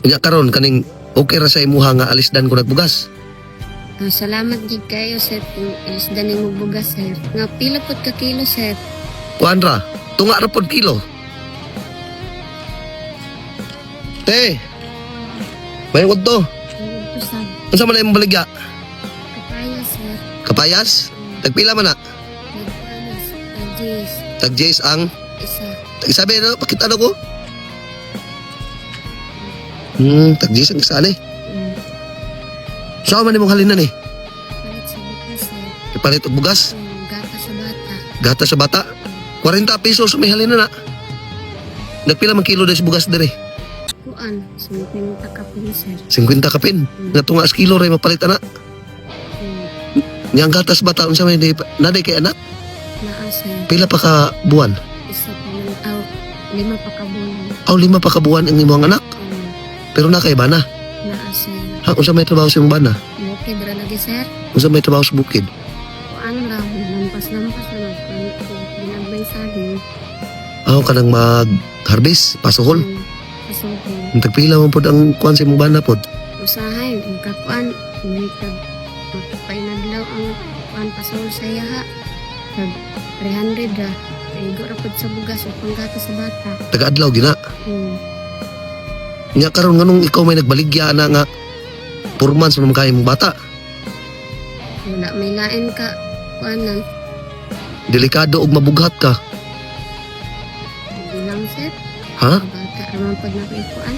Unya karon, kaning okay ra sa imuha nga alisdan ko nagbugas? Ah, salamat gid kayo, sir, kung alisdan nimo bugas, sir. Nga pila pud ka kilo, sir? Kuan ra, tunga ra pod kilo. Te. May to. Ito sa Unsa man imong baligya? Kapaya, sir. Kapayas? Tagpila man na? Nagpanas, Ajis, Tag Jace ang isa. Tag sabi no, pakita na ko. Tag Jace ang isa ni. Saan man imong halinan eh? Palit sa bugas, sir. Ipalit og bugas, Gata sa bata. Gata sa bata. 40 pesos may halinan na. Nagpila man kilo des bugas dere? Kuan, 50 kapin, sir. 50 kapin. Nga tunga sa kilo ray mapalit ana. Nya ang gatas bata, unsa may di naday kay anak? Naa, sir. Pila pa ka buwan? Isa pa man, aw, 5 pa ka bulan. Aw, 5 pa ka buwan ang imong anak. Pero na kay bana? Naa, sir. Ha, unsa may trabaho sa imong bana? Bukid ra lagi, sir. Unsa may trabaho sa bukid? Kuan ra, lampas-lampas na mag binagbay saging. Aw, kanang mag harvest, pasuhol. Pasuhol. Ang tagpila man pod ang kuan sa imong bana pod? Usahay, magkakuan, may tag magpainadlaw ang kuan pasuhol sa iyaha. Tag 300 ra. Igo ra pud sa bugas o panggata sa bata. Taga-adlaw gina. Nya karon, nganong ikaw may nagbaligya na nga 4 months man kay imong bata? Wala may lain ka kuanan. Delikado og mabughat ka. Hindi lang, sir. Ha? Ang bata ra man pag nakuikuan.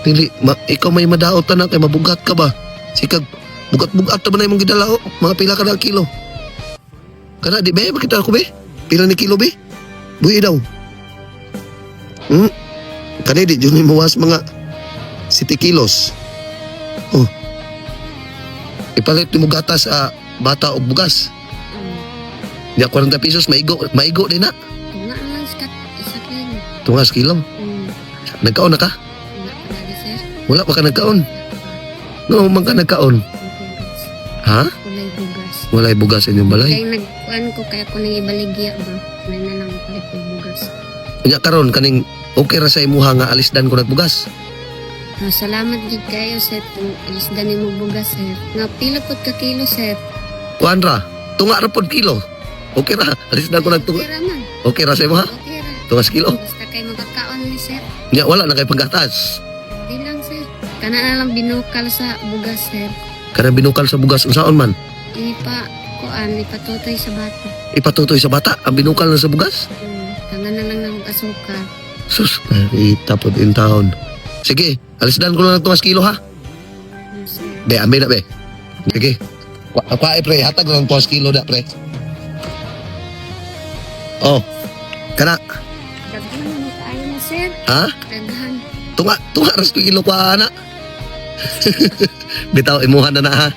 Dili ma, ikaw may madaot na kay mabughat ka ba? Sikag bugat-bugat ta ba na imong gidala oh? Mga pila ka na kilo? Kana di be makita ko be? Pila ni kilo be? Buhi daw. Kani di jud ni mawas mga 7 kilos. Oh. Ipalit nimo gatas sa bata og bugas. Nya 40 pesos maigo, maigo din na. Tunga na lang sa isa kilo. Tungas kilo. Nagkaon na ka? Wala pa lagi, sir. Wala pa ka nagkaon. Wala pa. No, man ka nagkaon. Bugas. Ha? Walay bugas. Walay bugas sa inyong balay. Kaya nagkuan ko kaya ko nang ibaligya ba. May na lang palit og bugas. Unya karon, kaning okay ra sa imuha nga alisdan ko nagbugas? Ah, salamat gid kayo, sir, kung alisdan nimo bugas, sir. Nga pila pud ka kilo, sir? Kuan ra, tunga ra pod kilo. Okay ra, alisdan ko nagtunga. Okay ra man. Okay ra sa imuha? Okay ra. Tunga sa kilo. Basta kay makakaon ni, sir. Nya wala na kay paggatas. Di lang, sir. Kana na lang binukal sa bugas, sir. Kanang binukal sa bugas, unsaon man? Ipa kuan ipatutoy sa bata. Ipatutoy sa bata ang binukal na sa bugas? Tanga na lang ng asukar. Sus, itapod in town. Sige, alisdan ko lang ng tungas kilo ha. Sir. Be, ambi na be. Sige. Kwa, eh, pre, hatag lang tungas kilo na, pre. Oh. Kana, Daghan mo kaayo na, sir. Ha? Daghan. Tunga, tunga ras ko kilo kwa ana. Bitaw imuha na na ha.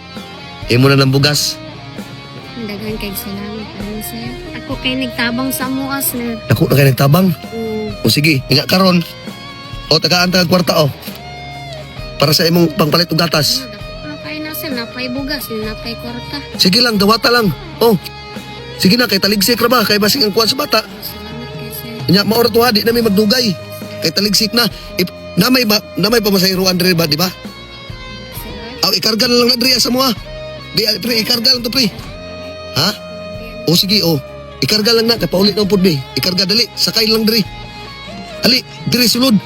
Imo na ng bugas. Daghan kay salamat ano, sir. Ako kay nagtabang sa mua, sir. Dako na kay nagtabang. O sige, nga karon. O tagaan ta kwarta o. Para sa imong pangpalit og gatas. Ano, dako na kayo na, sir. Napay bugas, napay kwarta. Sige lang, dawata lang. Oh. Sige na kay taligsik ra ba kay basing ang kuan sa bata. Salamat kay sir. Nya mao ra to ha, di na may magdugay. Kay taligsik na. Ip, na may ba, na may pamasahiruan diri ba, di ba? Sir, ay. Aw, ikarga na lang na diri sa moa. Di pre, ikarga lang to, pre. Ha? O sige, o. Ikarga lang na, kay pauli na pud mi. Ikarga dali, sakay lang diri. Ali, diri sulod.